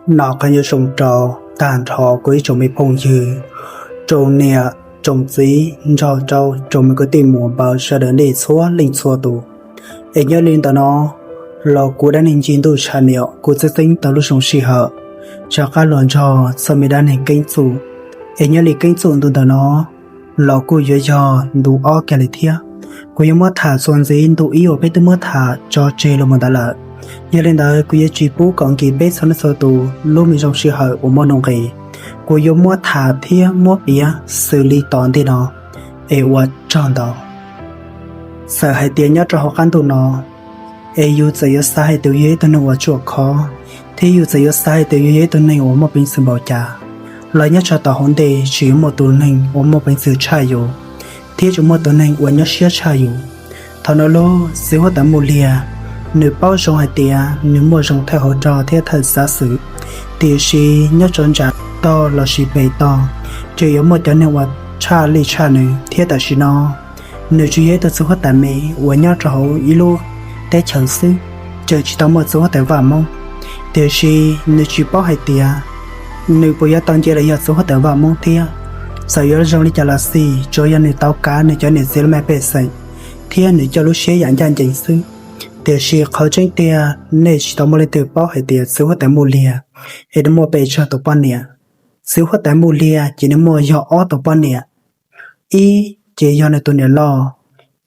Nyob zoo rau tag nrho kuv ib tsoom me phooj ywg, tsoom niam tsoom txiv nrog rau tsoom me kwv tij muam npawg sawv daws nej txhua leej txhua tus. Es nyob li ntawm no los kuv Dab Neeg Ncig Ntuj channel kuv txeeb tau lub zoo sij hawm rov qab los nrog txog me dab neeg keeb txuj. Es nyob li keeb txuj ntu ntawm no los kuj yuav yog ntu ob kiag li thiab. Kuv yuav muab tham txuas ntxiv ntu ib uas peb twb muab tham tso tseg los mus ntawd lawm. Yog li ntawd kuv yuav tsis pub kom nkim peb txhua leej txhua tus lub me zoo sij hawm uas muaj nuj nqis. Kuv yuav muab tham thiab muab piav xws li tom ntej no, es ua tsaug ntau. Txawm hais tias nyob rau hauv qab ntuj no, es yus txawm yuav xav hais tias yus yog ib tug neeg uas tsuaj khov, thiab yus txawm yuav xav hais tias yus yog ib tug neeg uas muaj peev xwm npaum cas, los nyob rau tom hauv ntej tsis yuav muaj tus neeg uas muaj peev xwm tshaj yus, thiab tsis muaj tus neeg uas nyuaj siab tshaj yus. Thaum no lub txiv huab tais Mus Liag, nws paub zoo hais tias nws muaj zoo thawj hauv rog thiab thawj xav xwm, tiam sis nyob rau nram tog los sis pem tog, tseem yuav muaj cov neeg uas tshaj lij tshaj nws thiab tam sim no nws tsuas yog ib tug txiv huab tais me uas nyob rau hauv ib lub teb chaws xwb, tseem tsis tau muaj txiv huab tais vaj hmoob. Tiam sis nws tsis paub hais tias nws puas yuav tau nce los yog txiv huab tais vaj hmoob thiab. Txawm yuav zoo li cas los xij, tsuas yog nws tau kav nws cov niam txiv laj mej pej xeem thiab nws coj lub siab yam ncaj ncees xwb. Tiam sis qhov tseeb tiag nej tsis tau muaj leej twg paub hais tias txiv huab tais Mus Liag es nws muaj pes tsawg tus poj niam. Txiv huab tais Mus Liag ces nws muaj yog ob tus poj niam. Ib ces yog nws tus niam loj,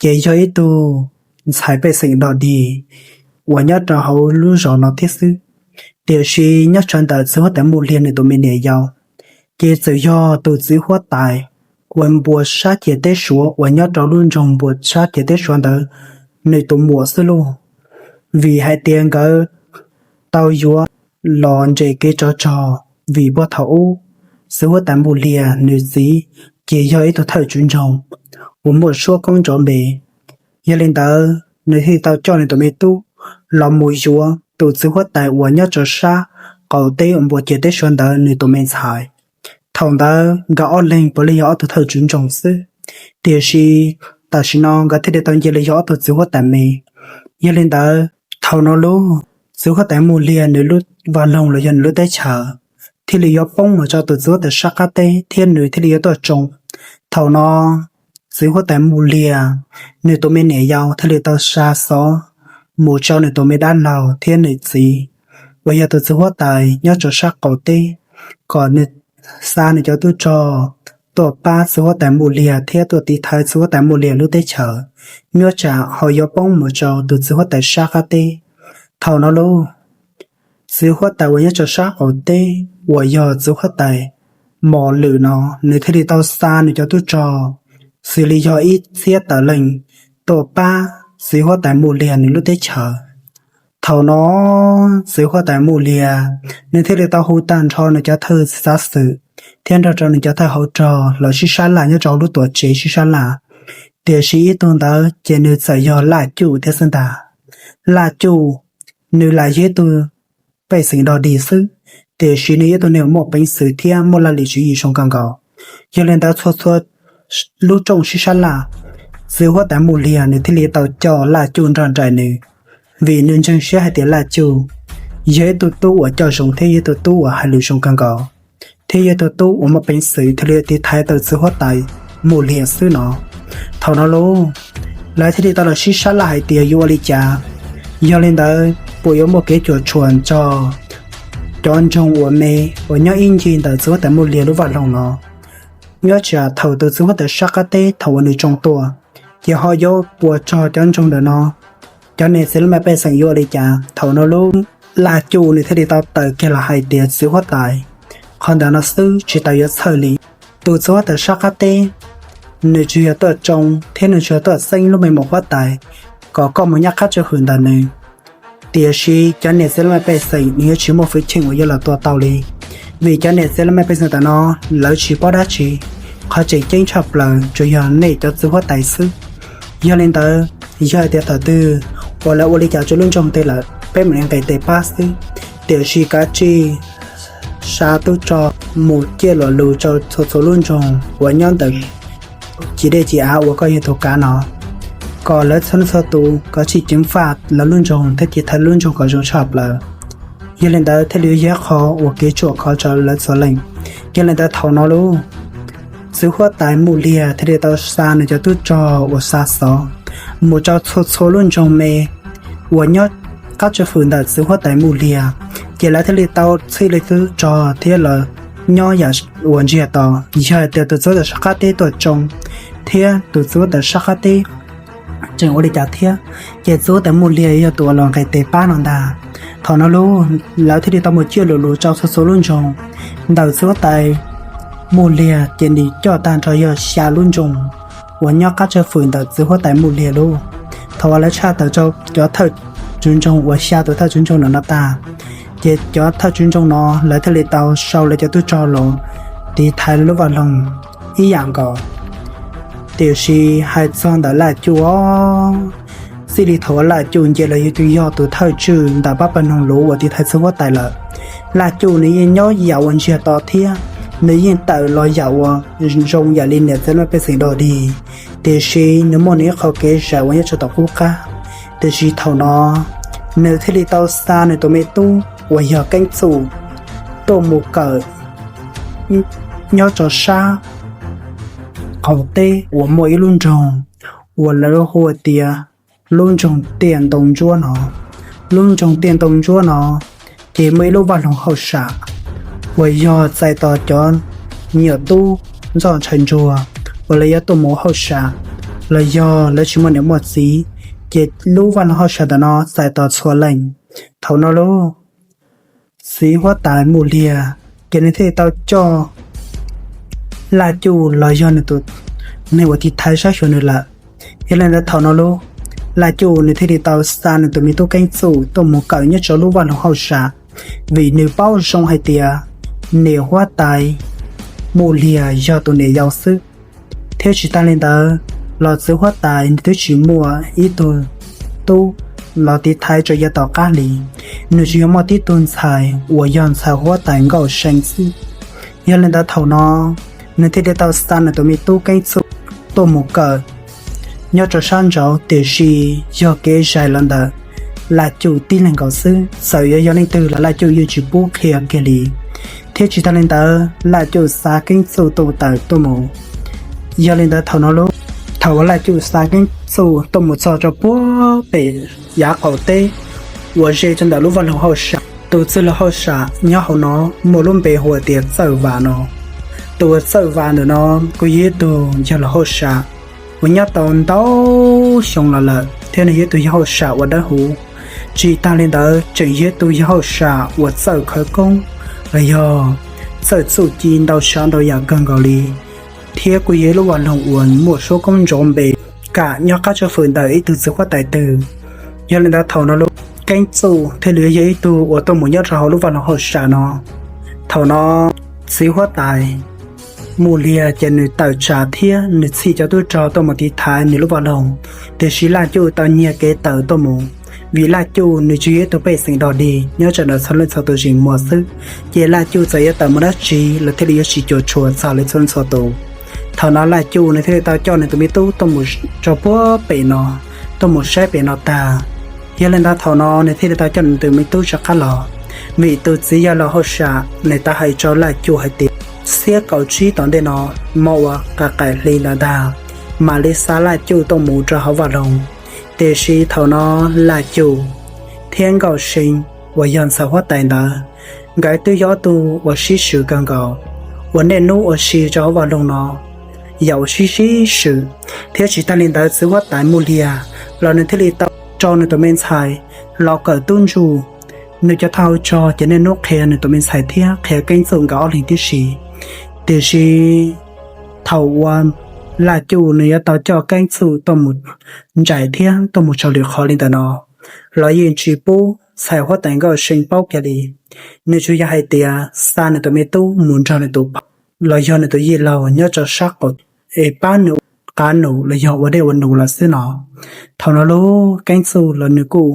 ces yog ib tug ntxhais pej xeem dog dig uas nyob rau hauv lub zos no thiab xwb. Tiam sis nyob tsawv ntawm txiv huab tais Mus Liag nws tus me niam yau, ces txawm yog tus txiv huab tais uas npuas sab ciam teb Suav uas nyob rau lub nroog npuas sab ciam teb Suav ntawd nws tus muam xwb lauj. Vim hais tias nkawd tau yuav los ntse kev tsov rog, vim puag thaum ub txiv huab tais Mus Liag nws txiv ces yog ib tug thawj tswv nroog uas muaj suab koob nrov npe. Yog li ntawd nws thiaj tau coj nws tus me tub los mus yuav tus txiv huab tais uas nyob rau sab qaum teb uas npuas ciam teb Suav ntawd nws tus me ntxhais. Thaum ntawd nkawd ob leeg puav leej yog ob tug thawj tswv nroog xwb, tiam sis tam sim no nkawd thiaj li tau nce los yog ob tug txiv huab tais me. Yog li ntawd thaum no lub txiv huab tais Mus Liag nws lub vaj loog los yog nws lub teb chaws thiaj li yuav poob mus rau tus txiv huab tais sab qab teb thiab nws thiaj li yuav tuaj tsoo. Thaum no txiv huab tais Mus Liag nws tus me niam yau thiaj li tau xa xov mus rau nws tus me dab laug thiab nws txiv uas yog tus txiv huab tais nyob rau sab qaum teb, kom nws xa nws cov tub rog tuaj pab txiv huab tais Mus Liag thiab tuaj tiv thaiv txiv huab tais Mus Liag lub teb chaws, nyob tsam ho yuav poob mus rau tus txiv huab tais sab qab teb. Thaum no lub txiv huab tais uas nyob rau sab qaum teb uas yog txiv huab tais Mos Lwm no, nws thiaj li tau xa nws cov tub rog xws li yog ib txhiab tawm leej tuaj pab txiv huab tais Mus Liag nws lub teb chaws. Thaum no txiv huab tais Mus Liag nws thiaj li tau hu tag nrho nws cov thawj xav xwm thiab nrog rau nws cov thawj hauv rog los sib sab laj nyob rau lub tuam tsev sib sab laj. Tiam sis ib tug ntawd ces nws txawm yog Laj Cuj thiab xwb ntag. Laj Cuj nws lam yog ib tug pej xeem dog dig xwb, tiam sis nws yog ib tug neeg muaj peev xwm thiab muaj laj lim tswv yim zoo kawg nkaus. Yog li ntawd txhua txhua lub rooj sib sab laj, txiv huab tais Mus Liag nws thiaj li tau coj Laj Cuj nrog nraim nws, vim nws ntseeg siab hais tias Laj Cuj yog ib tug tub uas coj zoo thiab yog ib tug tub uas hais lus zoo kawg nkaus, thiab yog ib tug tub uas muaj peev xwm thiaj li tiv thaiv tau txiv huab tais Mus Liag xwb no. Thaum no lub, lawv thiaj li tau los sib sab laj hais tias yuav ua li cas. Yog li ntawd puas yuav muaj kev cuam tshuam nrog cov nroog uas me uas nyob ib ncig ntawm txiv huab tais Mus Liag lub vaj loog no? Nyob tsam thaum tus txiv huab tais sab qab teb thaum uas nws tsoo tuaj, ces ho yuav puas rog cov nroog ntawm no, cov niam txiv laj mej pej xeem yuav ua li cas? Thaum no lub, Laj Cuj nws thiaj li tau tawm kiag los hais tias txiv huab tais, qhov ntawm no xwb tsis tau yuav txhawj li. Tus txiv huab tais sab qab teb, nws tsuas yog tuaj tsoo thiab nws tsuas yog tuaj xeeb lub meej mom huab tais kom koj mus nyob qab tswj hwm ntawm nws. Tiam sis cov niam txiv laj mej pej xeem nws yuav tsis muaj hwj chim uas yuav los tua tau li, vim cov niam txiv laj mej pej xeem ntawm no lawv tsis paub dab tsi. Qhov tseem ceeb tshaj plaws tsuas yog nej cov txiv huab tais xwb. Yog li ntawd, yog hais tias thaum twg uas lawv ua li cas rau lub nroog twg lawm, peb mam li nqis tes pab xwb. Tiam sis kav tsij xa tub rog mus ciaj luam lus rau txhua txhua lub nroog uas nyob ntawm ciam dej ciam av uas koj yog tus kav no, kom lawv txhua txhua tus kav tsij ceev faj lawv lub nroog thiab tiv thaiv lub nroog kom zoo tshaj plaws. Yog li ntawd thiaj li yog qhov uas kev tsuam khov rau lawv txhua leej. Yog li ntawd thaum no lub txiv huab tais Mus Liag thiaj li tau xa nws cov tub rog uas xa xov mus rau txhua txhua lub nroog me uas nyob qab tswj hwm ntawm txiv huab tais Mus Liag, ces lawv thiaj li tau txhij li tub rog thiab los nyob yam uas ntsiag to. Yog hais tias tus txiv huab tais sab qab teb tuaj tsoo thiab tus txiv huab tais sab qab teb tseem ua li cas thiab, ces txiv huab tais Mus Liag yog tus uas los nqes tes pab no ntag. Thaum no lub, lawv thiaj li tau mus ciaj lus lus rau txhua txhua lub nroog ntawm txiv huab tais Mus Liag, ces nws coj tag nrho yog xya lub nroog uas nyob qab tswj hwm ntawm txiv huab tais Mus Liag lub. Thaum uas lawv tshaj tawm rau cov thawj tswv nroog uas xya tus thawj tswv nroog no no tag, ces cov thawj tswv nroog no lawv thiaj li tau sau lawv cov tub rog los tiv thaiv lub vaj loog ib yam nkaus. Tiam sis hais txog ntawm Laj Cuj os, txij li thaum uas Laj Cuj nce los yog tus, yog tus thawj tswj ntawm pab pawg noog luv uas tiv thaiv txiv huab tais lawm, Laj Cuj nws yeej nyob yam uas ntsiag to thiab nws yeej tawm los yam uas zoo yam li niam txiv leej pej xeem dog dig. Tiam sis nws muaj nws ib qho kev zais uas nyob rau tom qub qab. Tiam sis thaum no nws thiaj li tau xa nws tus me tub uas yog Keeb Txuj tuaj mus kawm nyob rau sab qaum teb uas muaj ib lub nroog uas lawv hu tias lub nroog Tiaj Ntoo Ntsuab no. Lub nroog Tiaj Ntoo Ntsuab no ces muaj ib lub vaj loog hauj sam uas yog txais tos cov me nyuam tub ntxhais ntsuag uas lawv yuav tuaj mus hauj sam los yog lawv tsis muaj niam muaj txiv, ces lub vaj loog hauj sam ntawm no txais tos txhua leej. Thaum no lub txiv huab tais Mus Liag ces nws thiaj li tau coj Laj Cuj los yog nws tus neeg uas tiv thaiv saib xyuas nws lawm. Yog li ntawd thaum no lub Laj Cuj nws thiaj li tau xa nws tus me tub Keeb Txuj tuaj mus kawm nyob rau lub vaj loog hauj sam, vim nws paub zoo hais tias niam huab tais Mus Liag yog tus niam yau xwb. Thiab tsis tas li ntawd los txiv huab tais nws twb tsis muaj ib tug tub los tiv thaiv rau yav tom qab li, nws tsuas yog muaj tib tug ntxhais uas yog ntxhais huab tais Nkauj See xwb. Yog li ntawd thaum no nws thiaj li tau xa nws tus me tub Keeb Txuj tuaj mus kawm nyob rau sab nraud, tiam sis yog kev zais los ntawm Laj Cuj tib leeg nkaus xwb, txawm yuav yog leej twg los Laj Cuj yeej tsis pub qhia kiag li. Thiab tsis tas li ntawd Laj Cuj xa Keeb Txuj tuaj tawm tuaj mus. Yog li ntawd thaum no lub, thaum uas Laj Cuj xa Keeb Txuj tuaj mus txog rau puag pem yav qaum teb uas ze rau ntawm lub vaj loog hauj sam, tus txwj laug hauj sam nyob hauv no muaj lub npe hu tias Txawj Vas no. Tus uas Txawj Vas ntawm no kuj yog ib tug yog laug hauj sam uas nyob tau ntau xyoo los lawm thiab nws yog ib tug yog hauj sam uas dawb huv. Tsis tas li ntawd tseem yog ib tug yog hauj sam uas txawj khawv koob los yog txawj txuj ci ntau tsav ntau yam kawg nkaus li, thiab kuj yog ib lub vaj loog uas muaj suab koob nrov npe kam nyob qab tswj hwm ntawm ib tug txiv huab tais twg. Yog li ntawd thaum no lub Keeb Txuj thiaj li yog ib tug uas tuaj mus nyob rau hauv lub vaj loog hauj sam no. Thaum no txiv huab tais Mus Liag ces nws tawm tsam thiab nws txhij cov tub rog tuaj mus tiv thaiv nws lub vaj loog, tiam sis Laj Cuj tau nyiag kev tawm tuaj mus, vim Laj Cuj nws tsis yog ib tug pej xeem dog dig nyob rau ntawm txhua leej txhua tus zeem muag xwb, ces Laj Cuj txawm yuav tawm mus dab tsi los thiaj li yuav tsis cuam tshuam txog lawv txhua leej txhua tus. Thaum no Laj Cuj nws thiaj li tau coj nws tus me tub tuaj mus rau puag pem no, tuaj mus saib pem no tag. Yog li ntawd thaum no nws thiaj li tau coj nws tus me tub rov qab los, vim tus txiv yog laug hauj sam nws tau hais rau Laj Cuj hais tias xiab kaum tsib tom ntej no, hmo uas qaim qaim hli ntawd ntag, mam li xa Laj Cuj tuaj mus rau hauv vaj loog. Tiam sis thaum no Laj Cuj thiab Nkauj See uas yog ntxhais huab tais ntawd, nkawd twb yog ob tug uas sib swm kawg nkaus, uas niaj hnub ua si rau hauv vaj loog no yam uas sib sib swm. Thiab tsis tas li ntawd txiv huab tais Mus Liag los nws thiaj li tau rau nws tus me ntxhais los kawm tub ntsuj. Nws cov thawj hauv rog ces niaj hnub qhia nws tus me ntxhais thiab qhia Keeb Txuj nkawd ob leeg tib si. Tiam sis thaum uas Laj Cuj nws yuav tau coj Keeb Txuj tuaj mus nraim thiab tuaj mus tsaug lwm qhov li ntawm no los yeej tsis pub ntxhais huab tais Nkauj See paub kiag li. Nws tsuas yog hais tias xa nws tus me tub mus nrog nws tus phauj los yog nws tus yij laug nyob rau sab qaum es pab nws ua qav num los yog ua dej ua num lawm xwb no. Thaum no lub Keeb Txuj los nws kuj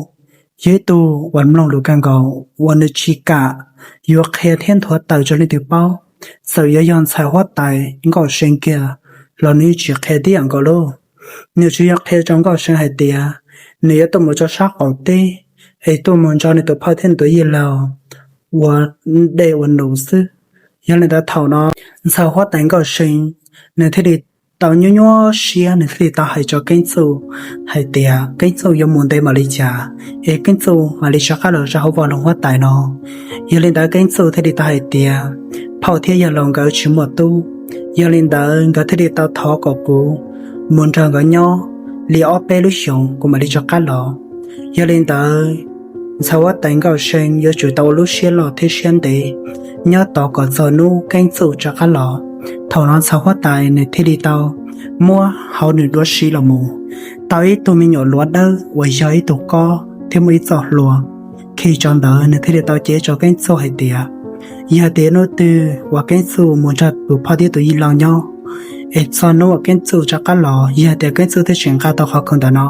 yog ib tug uas mloog lus kawg nkaus uas nws tsis kam yuav qhia thiab nthuav tawm rau leej twg paub. Txawm yuav yog ntxhais huab tais Nkauj See kiag los nws yeej tsis qhia tib yam nkaus lauj. Nws tsuas yog qhia rau Nkauj See hais tias nws yuav tuaj mus rau sab qaum teb es tuaj mus nrog nws tus phauj thiab nws tus yij laug ua dej ua num xwb. Yog li ntawd thaum no ntxhais huab tais Nkauj See nws thiaj li tau nyuaj nyuaj siab, nws thiaj li tau hais rau Keeb Txuj hais tias Keeb Txuj yuav mus ntev npaum li cas es Keeb Txuj mam li rov qab los rau hauv vaj loog huab tais no. Yog li ntawd Keeb Txuj thiaj li tau hais tias phauj thiab yawg laus nkawd tsis muaj tub, yog li ntawd nkawd thiaj li tau thov kom kuv mus nrog nkawd nyob li ob peb lub xyoos kuv mam li rov qab los. Yog li ntawd ntxhais huab tais Nkauj See yuav tsum tau ua lub siab loj thiab siab ntev nyob tos kom txog hnub Keeb Txuj rov qab los. Thaum no ntxhais huab tais nws thiaj li tau muab hauv nws duav siv los mus tau ib tug me nyuam luav dawb uas yog ib tug kob thiab muaj ib txoj hlua khi rau ntawd, nws thiaj li tau cev rau Keeb Txuj hais tias yog tias hnub twg uas Keeb Txuj mus nrog tus phauj thiab tus yij laug nyob es txog hnub uas Keeb Txuj rov qab los, yog tias Keeb Txuj twb tsis nqa tau qhov khoom ntawm no,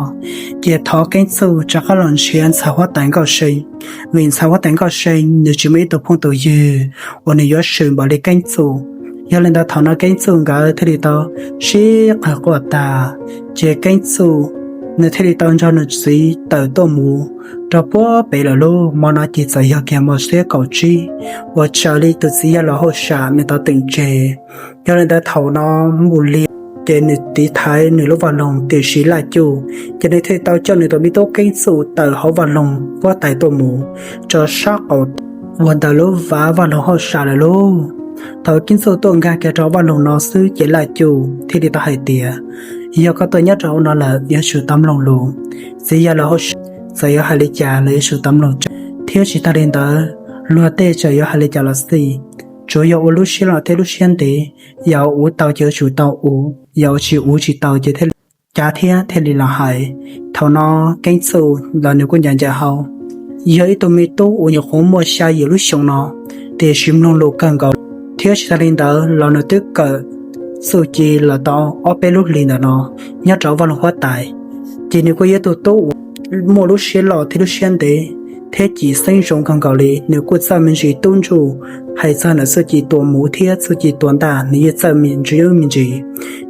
ces thov Keeb Txuj rov qab los nrhiav ntxhais huab tais Nkauj See, vim ntxhais huab tais Nkauj See nws tsis muaj ib tug phooj tus ywg uas nws yuav swm npaum li Keeb Txuj. Yog li ntawd thaum no Keeb Txuj nkawd thiaj li tau sib qawg quaj tag, ces Keeb Txuj nws thiaj li tau nrog nws txiv tawm tuaj mus rau puag pem lawm lauj. Hmo no ces txawm yog kiag hmo xiab kaum tsib uas raws li tus txiv yawg laus hauj sam nws tau teem tseg. Yog li ntawd thaum no Mus Lia ces nws tiv thaiv nws lub vaj loog, tiam sis Laj Cuj ces nws thiaj li tau coj nws tus me tub Keeb Txuj tawm hauv vaj loog huab tais tuaj mus rau sab qaum uas ntawm lub vaj loog hauj sam lawm lauj. Thaum Keeb Txuj tuaj nkag kiag rau vaj loog no xwb ces Laj Cuj thiaj li tau hais tias yog koj tuaj nyob rau hauv no lawm yuav tsum tau mloog lus. Txiv yawg laus hauj sam txawm yuav hais li cas los yuav tsum tau mloog tseeb, thiab tsis tag li ntawd luag tej txawm yuav hais li cas los xij, tsuav yog ua lub siab loj thiab lub siab ntev, yog ua tau ces yuav tsum tau ua, yog ua tsis ua tsis tau ces thiaj li cav thiab thiaj li los hais. Thaum no Keeb Txuj los nws kuj ncaim ncaim hau, yog ib tug me tub uas nyuam qhuav muaj xya yim lub xyoo no, tiam sis mloog lus kawg nkaus, thiab tsis tag li ntawd los nws twb kawm txuj ci los tau ob peb lub hlis ntawm no nyob rau vaj loog huab tais. Ces nws kuj yog ib tug tub uas muaj lub siab loj thiab lub siab ntev thiab cim xeeb zoo kawg nkaus li, nws kuj txawj me ntsis tub ntsuj, hais txog ntawm txuj ci tua muv thiab txuj ci tua ntaj nws yeej txawj me ntsis me ntsis.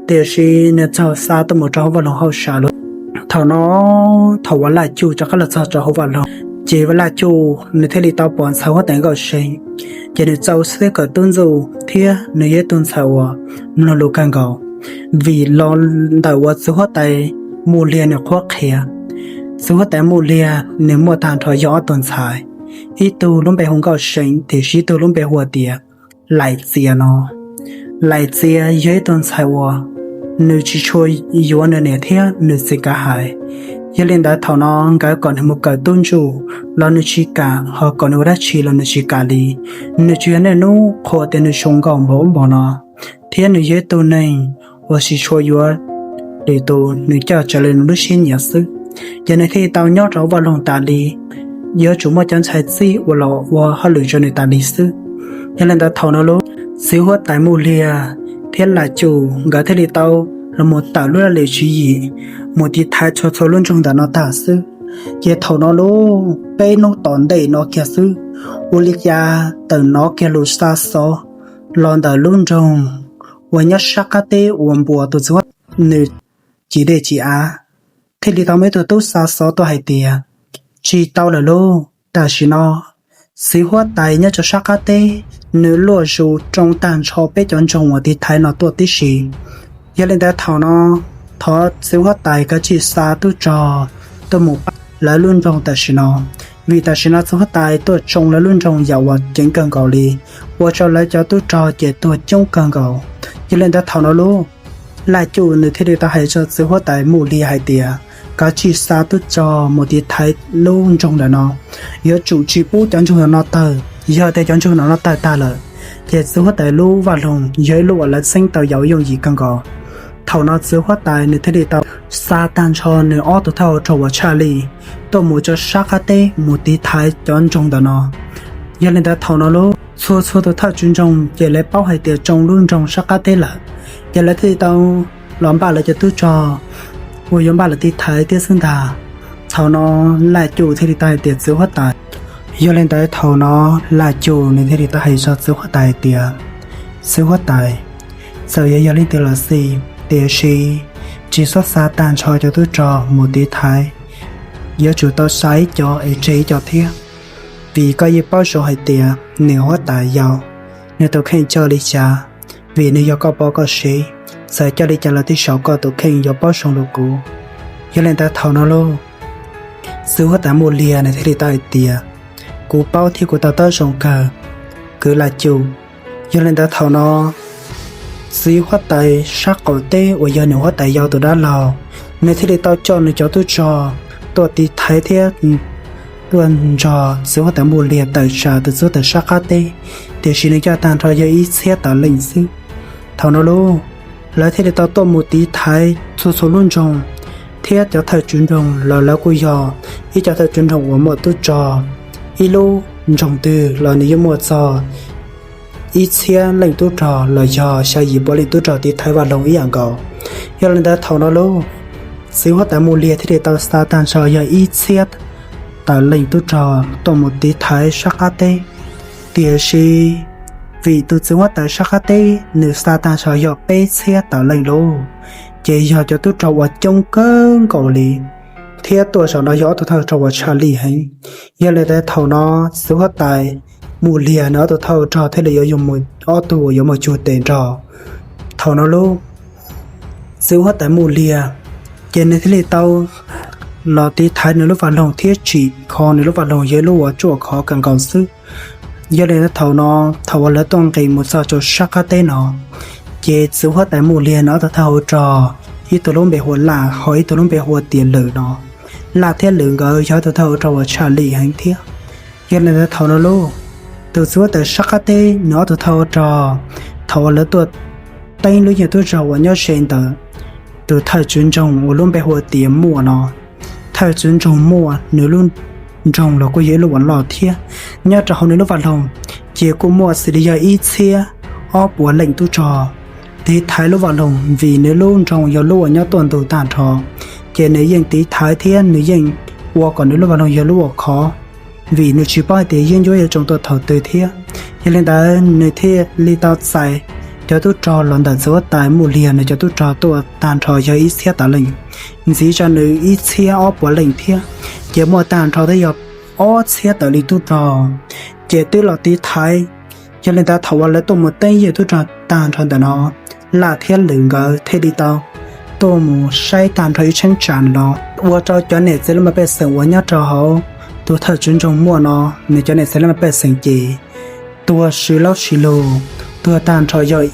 Tiam sis nws txawm xa tuaj mus rau hauv vaj loog hauj sam lawm. Thaum no, thaum uas Laj Cuj rov qab los txog rau hauv vaj loog, ces Laj Cuj nws thiaj li tau pom ntxhais huab tais Nkauj See, ces nws txawm xwb kawm tub ntsuj thiab nws yog ib tug ntxhais uas mloog lus kawg nkaus. Vim los ntawm uas txiv huab tais Mus Lia nws qhuab qhia, txiv huab tais Mus Lia nws muaj tag nrho yog ob tug ntxhais, ib tug lub npe hu Nkauj See, tiam sis ib tug lub npe hu tias Laim Txias no. Laim Txias yog ib tug ntxhais uas nws tsis tshua yuav nws niam thiab nws txiv nkawd hais. Yog li ntawd thaum no nkawd kom nws mus kawm tub ntsuj los nws tsis kam, ho kom nws ua dab tsi los nws tsis kam li. Nws tsuas yog niaj hnub qhuas tias nws zoo nkauj npaum ub npaum no, thiab nws yog ib tug neeg uas tsis tshua yuav lwm tus, nws coj raws li nws lub siab nyiam xwb. Ces nws thiaj li tau nyob rau vaj loog tas li, yuav tsum muaj cov ntxhais txib uas los ua hauj lwm rau nws tas li xwb. Yog li ntawd thaum no lauj, txiv huab tais Mus Lia thiab Laj Cuj nkawd thiaj li tau los mus tawm lub laj lim tswv yim mus tiv thaiv txhua txhua lub nroog ntawm no tag xwb. Ces thaum no lauj, peb hnub tom ntej no kiag xwb, ua li cas tawm hnov kiag lus xa xov los ntawm lub nroog uas nyob sab qab teb uas npuas tus txiv huab tais nws cim dej cim av, thiaj li tau muaj ib tug tub xa xov tuaj hais tias, tsis tau lawm lauj, tam sim no txiv huab tais nyob rau sab qab teb, nws luaj zus tsoo tag nrho peb cov nroog uas tiv thaiv no tuaj tib si. Yog li ntawd thaum no, thov txiv huab tais kav tsij xa tub rog tuaj mus pab lawv lub nroog tam sim no, vim tam sim no txiv huab tais tuaj tsoo lawv lub nroog yam uas ceev kawg nkaus li, ua rau lawv cov tub rog ces tuag coob kawg nkaus. Yog li ntawd thaum no lauj, Laj Cuj nws thiaj li tau hais rau txiv huab tais Mus Lia hais tias, kav tsij xa tub rog mus tiv thaiv lub nroog ntawm no, yuav tsum tsis pub cov nroog ntawm no tawg. Yog tias cov nroog ntawm no tawg tag lawm, ces txiv huab tais lub vaj loog yog ib lub uas lawv txeeb tau yam yooj yim kawg nkaus. Thaum no txiv huab tais nws thiaj li tau xa tag nrho nws ob tug thawj hauv rog uas tshaj lij tuaj mus rau sab qab teb mus tiv thaiv cov nroog ntawm no. Yog li ntawd thaum no lauj, txhua txhua tus thawj tswj nroog ces lawv paub hais tias tsoo lub nroog sab qab teb lawm, ces lawv thiaj li tau los npaj lawv cov tub rog uas yuav npaj lawv tiv thaiv thiab xwb ntag. Thaum no Laj Cuj thiaj li tau hais tias txiv huab tais, yog li ntawd thaum no Laj Cuj nws thiaj li tau hais rau txiv huab tais hais tias, txiv huab tais, txawm yuav yog leej twg los xij, tiam sis tsis txhob xa tag nrho cov tub rog mus tiv thaiv yuav tsum tau xa ib co es tseg ib co thiab, vim koj yeej paub zoo hais tias nws huab tais yau, nws tus kheej coj li cas, vim nws yog koj pog koj sev, txawm coj li cas los tej zaum koj tus kheej yuav paub zoo dua kuv. Yog li ntawd thaum no lauj, txiv huab tais Mus Liag nws thiaj li tau hais tias, kuv paub thiab kuv to taub zoo kawg, kwv Laj Cum. Yog li ntawd thaum no txiv huab tais sab qaum teb uas yog nws huab tais yau tus dab laug, nws thiaj li tau coj nws cov tub rog tuaj tiv thaiv thiab tuaj nrog txiv huab tais Mus Liag tawm tsam tus txiv huab tais sab qab teb, tiam sis nws coj tag nrho yog ib txhiab tawm leej xwb. Thaum no lauj, lawv thiaj li tau tuaj mus tiv thaiv txhua txhua lub nroog, thiab cov thawj tswv nroog los lawv kuj yog ib co thawj tswv nroog uas muaj tub rog, ib lub nroog twg los nws yeej muaj txog ib txhiab leej tub rog los yog xya yim pua leej tub rog tiv thaiv vaj loog ib yam nkaus. Yog li ntawd thaum no lauj, txiv huab tais Mus Liag thiaj li tau xa tag nrho yog ib txhiab tawm leej tub rog tuaj mus tiv thaiv sab qab teb, tiam sis vim tus txiv huab tais sab qab teb nws xa tag nrho yog peb txhiab tawm leej lauj, ces yog cov tub rog uas coob kawg nkaus li, thiab tuaj zaum no yog ob tug thawj rog uas tshaj lij heev. Yog li ntawd thaum no txiv huab tais Mus Liag nws ob tug thawj rog thiaj li yuav yog ob tug uas yuav mus cug tes nrog. Thaum no lauj, txiv huab tais Mus Liag ces nws thiaj li tau los tiv thaiv nws lub vaj loog thiab tsim kho nws lub vaj loog yog ib lub uas ruaj khov kawg nkaus xwb. Yog li thaum no, thaum uas lawv tuaj nqis mus txog rau sab qab teb no, ces txiv huab tais Mus Liag nws ob tug thawj hauv rog, ib tug lub npe hu ua Laj, ho ib tug lub npe hu ua tias Lwm no. Laj thiab Lwm nkawd yog ib tug thawj hauv rog uas tshaj lij heev thiab. Yog li ntawd thaum no lauj, tus txiv huab tais sab qab teb nws ob tug thawj hauv rog, thaum uas lawv tuaj teeb lub yeej tub rog uas nyob ze ntawm tus thawj tswv nroog uas lub npe hu ua tias Muaj no. Thawj tswv nroog Muaj nws lub nroog los kuj yog ib lub uas loj thiab, nyob rau hauv nws lub vaj loog ces kuj muaj xws li yog ib txhiab ob puas leej tub rog tiv thaiv lub vaj loog, vim nws lub nroog yog lub uas nyob tuaj ntug tag nrho, ces nws yeej tiv thaiv thiab nws yeej ua kom nws lub vaj loog yog lub uas khov, vim nws tsis paub hais tias yeeb ncuab yuav tsoo tuaj thaum twg thiab. Yog li ntawd nws thiaj li tau txais cov tub rog los ntawm txiv huab tais Mus Liag nws cov tub rog tuaj tag nrho yog ib txhiab tawm leej, ntxiv rau nws ib txhiab ob puas leej thiab, ces muaj tag nrho twb yog ob txhiab tawm leej tub rog, ces twb los tiv thaiv. Yog li ntawd thaum uas lawv tuaj mus teeb yeej tub rog tag nrho ntawm no, Laj thiab Lwm nkawd thiaj li tau tuaj mus saib tag nrho ib cheeb tsam no, ua rau cov niam txiv laj mej pej xeem uas nyob rau hauv tus thawj tswv nroog Muaj no, nws cov niam txiv laj mej pej xeem ces tuag sib laub sib lug, tuag tag nrho yog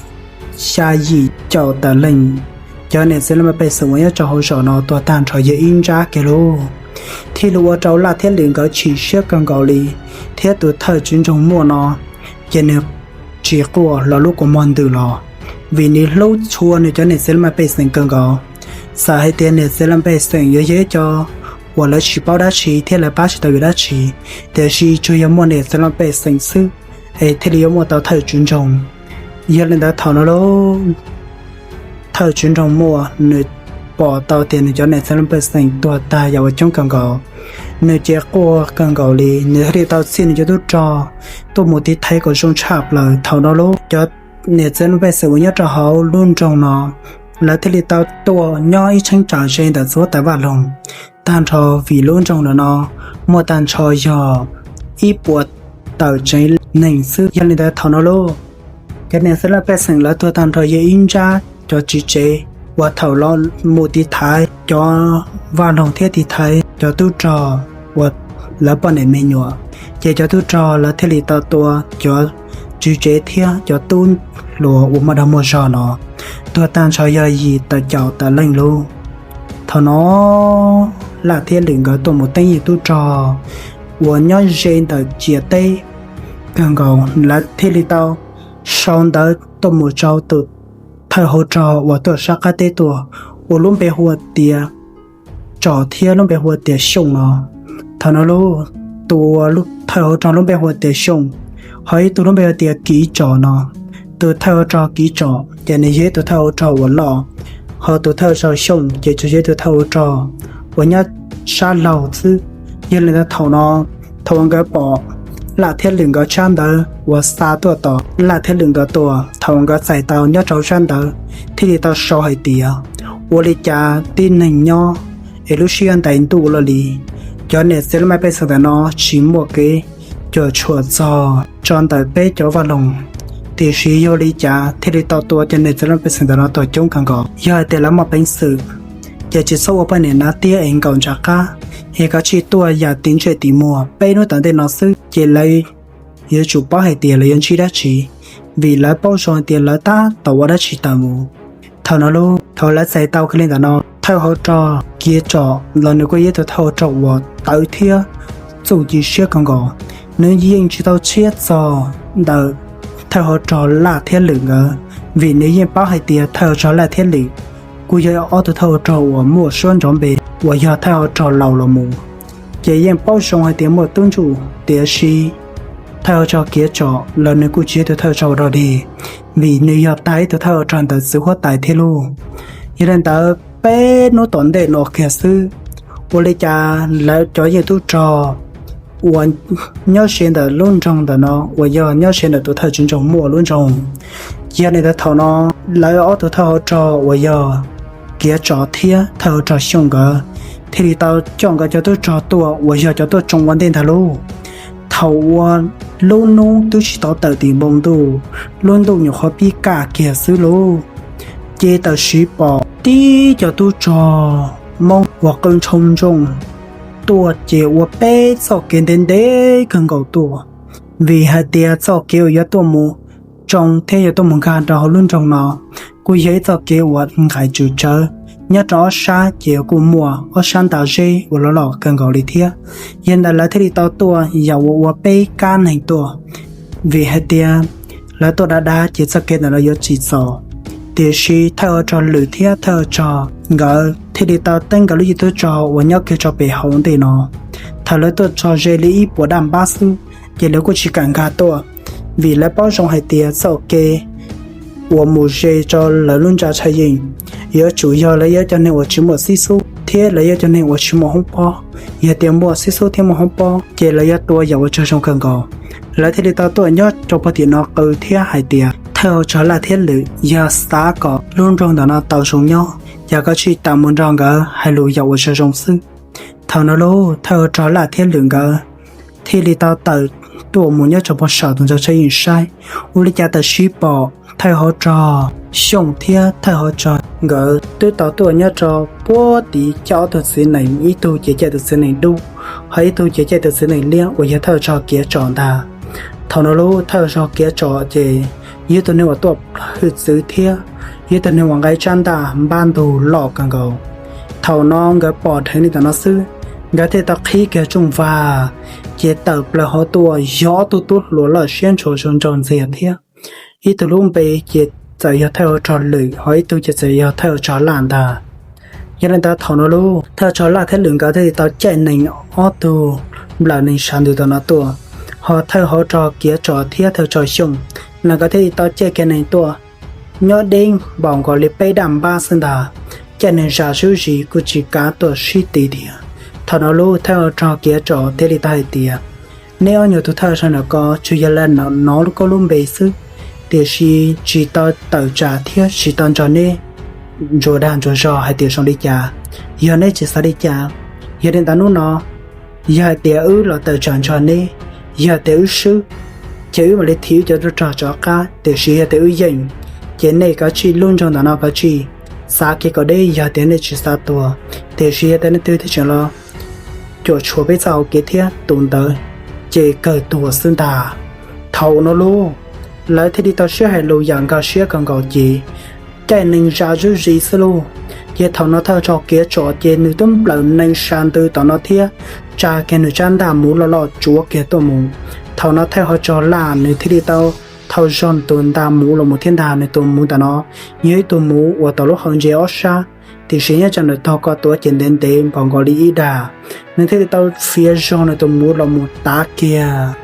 xya yim caum tawm leej. Cov niam txiv laj mej pej xeem uas nyob rau hauv zos no tuag tag nrho yog ib nrab kiag lauj. Thiaj li ua rau Laj thiab Lwm nkawd chim siab kawg nkaus li, thiab tus thawj tswv nroog Muaj no ces nws tsis quaj los lub kua muag ntws los, vim nws hlub tshua nws cov niam txiv laj mej pej xeem kawg nkaus. Txawm hais tias niam txiv laj mej pej xeem yuav yog ib co uas lawv tsis paub dab tsi thiab lawv pab tsis tau yuav dab tsi, tiam sis tsuas yog muaj niam txiv laj mej pej xeem xwb es thiaj li yuav muaj tau thawj tswv nroog. Yog li ntawd thaum no lauj, thawj tswv nroog Muaj nws pom tau tias nws cov niam txiv laj mej pej xeem tuag tag yam uas coob kawg nkaus, nws ces quaj kawg nkaus li, nws thiaj li tau txib nws cov tub rog tuaj mus tiv thaiv kom zoo tshaj plaws. Thaum no lauj, cov niam txiv laj mej pej xeem uas nyob rau hauv lub nroog no, lawv thiaj li tau tuaj nyob ib cheeb tsam ze ntawm txiv huab tais vaj loog tag nrho, vim lub nroog no no muaj tag nrho yog ib puas tawm tsev neeg xwb. Yog li ntawd thaum no lauj, cov niam txiv laj mej pej xeem lawv tuag tag nrho yog ib nrab cov tswv tsev uas thaum los mus tiv thaiv cov vaj loog thiab tiv thaiv cov tub rog uas lawv poj niam me nyuam, ces cov tub rog lawv thiaj li tau tua cov tswv tsev thiab cov tub hluas uas muaj dag muaj zog no tuag tag nrho yog yim tawm caum tawm leej lauj. Thaum no Laj thiab Lwm nkawd tuaj mus teeb yeej tub rog uas nyob ze ntawm ciam teb kawg nkaus, lawv thiaj li tau sau ntawv tuaj mus rau tus thawj hauv rog uas tuaj sab qab teb tuaj, uas lub npe hu ua tias Tsom thiab lub npe hu ua tias Xyooj no. Thaum no lauj, tus uas thawj hauv rog lub npe hu ua tias Xyooj, ho ib tug lub npe hu ua tias Kiv Tsom no. Tus thawj hauv rog Kiv Tsom ces nws yog ib tug thawj hauv rog uas loj, ho tus thawj hauv rog Xyooj ces tsuas yog ib tug thawj hauv rog uas nyob sab laug xwb. Yog li ntawd thaum no, thaum uas nkawd pom Laj thiab Lwm nkawd tsab ntawv uas xa tuaj tom Laj thiab Lwm nkawd tua, thaum uas nkawd txais tau nyob rau hauv tsab ntawv thiaj li tau sau hais tias, ua li cas tib neeg nyob es lub siab ntais ntuj ua luaj li, cov niam txiv laj mej pej xeem ntawm no tsis muaj kev cuam tshuam txog tso ntawm peb cov vaj loog, tiam sis yog li cas thiaj li tau tua cov niam txiv laj mej pej xeem ntawm no tuag coob kawg nkaus? Yog hais tias lawv muaj peev xwm, ces tsis txhob ua poj niam hnav tiab es nkaum ntshav qab, es kav tsij tuaj yam tim ntsej tim muag peb hnub tom ntej no xwb, ces lawv yuav tsum paub hais tias lawv yuav ntsib dab tsi, vim lawv paub zoo hais tias lawv tab tom ua dab tsi tawm mus. Thaum no lauj, thaum lawv txais tau kiag li ntawm no, thawj hauv rog Kiav Tsom los nws kuj yog ib tug thawj hauv rog uas tawv thiab txuj ci siab kawg nkaus. Nws yeej tsis tau tshiab txog ntawm thawj hauv rog Laj thiab Lwm nkawd, vim nws yeej paub hais tias thawj hauv rog Laj thiab Lwm kuj yog ob tug thawj hauv rog uas muaj suab nrov npe uas yog thawj hauv rog laus los mus, ces yeej paub zoo hais tias muaj tub ntsuj. Tiam sis thawj hauv rog Kiav Tsom los nws kuj tsis yog tus thawj hauv rog dog dig, vim nws yog tag ib tug thawj hauv rog ntawm txiv huab tais thiab lauj. Yog li ntawd peb hnub tom ntej no kiag xwb, ua li cas lawv cov yeej tub rog uas nyob ze ntawm lub nroog ntawm no uas yog nyob ze ntawm tus thawj tswj nroog Muaj lub nroog, yog li ntawd thaum no lawv ob tug thawj hauv rog uas yog Kiav Tsom thiab thawj hauv rog Xyooj nkawd thiaj li tau coj nkawd cov tub rog tuaj uas yog cov tuaj tsoo ua ntej ntag lauj. Thaum uas lub hnub twb tsis tau tawm tim npoo ntuj, lub ntuj nyuam qhuav pib kaj kiag xwb lauj, ces tawm sim pom tib cov tub rog Hmoob uas qw ntshoo ntsooj tuaj ces ua peb txoj kev ntev ntev kawg nkaus tuaj, vim hais tias txoj kev uas yuav tuaj mus tsoo thiab yuav tuaj mus nkag rau hauv lub nroog no kuj yog ib txoj kev uas nqaim tswm tsawv, nyob rau ob sab ces kuj muaj ob sab nta zeb uas loj loj kawg nkaus li thiab. Yog li ntawd lawv thiaj li tau tuaj yam uas ua peb kab neeg tuaj, vim hais tias lawv tuaj dav dav ces txoj kev ntawm no yuav tsim txom. Tiam sis thawj hauv rog Lwm thiab thawj hauv rog nkawd thiaj li tau teeb nkawd lub yeej tub rog uas nyob kiag rau pem hauv ntej no. Thaum lawv tuaj tso ze li ib puas daj npab xwb, ces lawv kuj tsis kam nkag tuaj, vim lawv paub zoo hais tias txoj kev uas mus ze rau lawv lub nra tshav yeej yuav tsum yog lawv yog cov neeg uas tsis muaj xib xub thiab lawv yog cov neeg uas tsis muaj hoob pob. Yog tias muaj xib xub thiab muaj hoob pob ces lawv yuav tua yam uas tsaug zog kawg nkaus. Lawv thiaj li tau tuaj nyob rau puag tim no qw thiab hais tias thawj hauv rog Laj thiab Lwm yog xav kom lub nroog ntawm no tau zoo nyob, yog kav tsij tawm mus nrog nkawd hais lus yam uas zoo zoo xwb. Thaum no lauj, thawj hauv rog Laj thiab Lwm nkawd thiaj li tau tawm tuaj mus nyob rau puag saum tus nra tshav yeej saib, ua li cas tawm sim pom thawj hauv rog Xyooj thiab thawj hauv rog nkawd twb tau tuaj nyob rau puag tid caij ob tug txiv nees, ib tug ces caij tus txiv nees dub, ho ib tug ces caij tus txiv nees liab uas yog thawj hauv rog Kiav Tsom ntag. Thaum no lauj, thawj hauv rog Kiav Tsom ces yog tus neeg uas tuaj hwj txwv thiab yog tus neeg uas nqa tsab ntaj npab ntug loj kawg nkaus. Thaum no nkawd pom dheev li ntawm no xwb, nkawd thiaj tau qhib kiag rooj vag, ces tawm plaws hauv tuaj yog ob tug tub hluas loj siab ntshua zoo nraug ntxiag thiab. Ib tug lub npe ces txawm yog thawj hauv rog Lwm, ho ib tug ces txawm yog thawj hauv rog Laj ntag. Yog li ntawd thaum no lauj, thawj hauv rog Laj thiab Lwm nkawd thiaj li tau caij nees ob tug nplawm nees sav ntws tom no tuaj, ho thawj hauv rog Kiav Tsom thiab thawj hauv rog Xyooj nkawd thiaj li tau caij kiag nees tuaj nyob deb npaum nkaus li peb daj npab xwb ntag. Caij nees zam zuj zus kuj tsis kav tuaj sib tid thiab. Thaum no lauj, thawj hauv rog Kiav Tsom thiaj li tau hais tias, neb ob nyuag tus thawj hauv rog ntawm ko tsuas yog lawv hnov lub koj lub npe xwb, tiam sis tsis tau tawm tsam thiab tsis tau nrog neb ntsuas dag ntsuas zog hais tias zoo li cas. Yog neb tsis xav li cas, yog li ntawd hnub no yog hais tias wb los tawm tsam nrog neb, yog hais tias wb swb, ces wb mam li thim wb cov tub rog rov qab, tiam sis yog tias wb yeem, ces nej kav tsij lub nroog ntawm no kav tsij xav kev kom deb, yog tias nej tsis xav tuag. Tiam sis yog tias nej twg tseem los cuam tshuam peb txoj hauv kev thiab tus ntawd ces kawg tuag xwb ntag. Thaum no lauj, lawv thiaj li tau sib hais lus yam nkag siab kawg nkaus ces caij nees zam zuj zus xwb lauj. Ces thaum no thawj hauv rog Kiav Tsom ces nws twb nplawm nees sav ntws tom no thiab tsa kiag nws tsab ntaj muv loj loj tsuav kiag tuaj mus. Thaum no thawj hauv rog Laj nws thiaj li tau thau zog nws tus ntaj muv los mus thiab ntag. Nws tus muv ntawm no yog ib tug muv uas tau lub hau ntse ob sab, tiam sis nyob rau ntawm tog ko tuav ces ntev ntev npaum nkaus li ib dag. Nws thiaj li tau fiav zog nws tus muv los mus tav kiag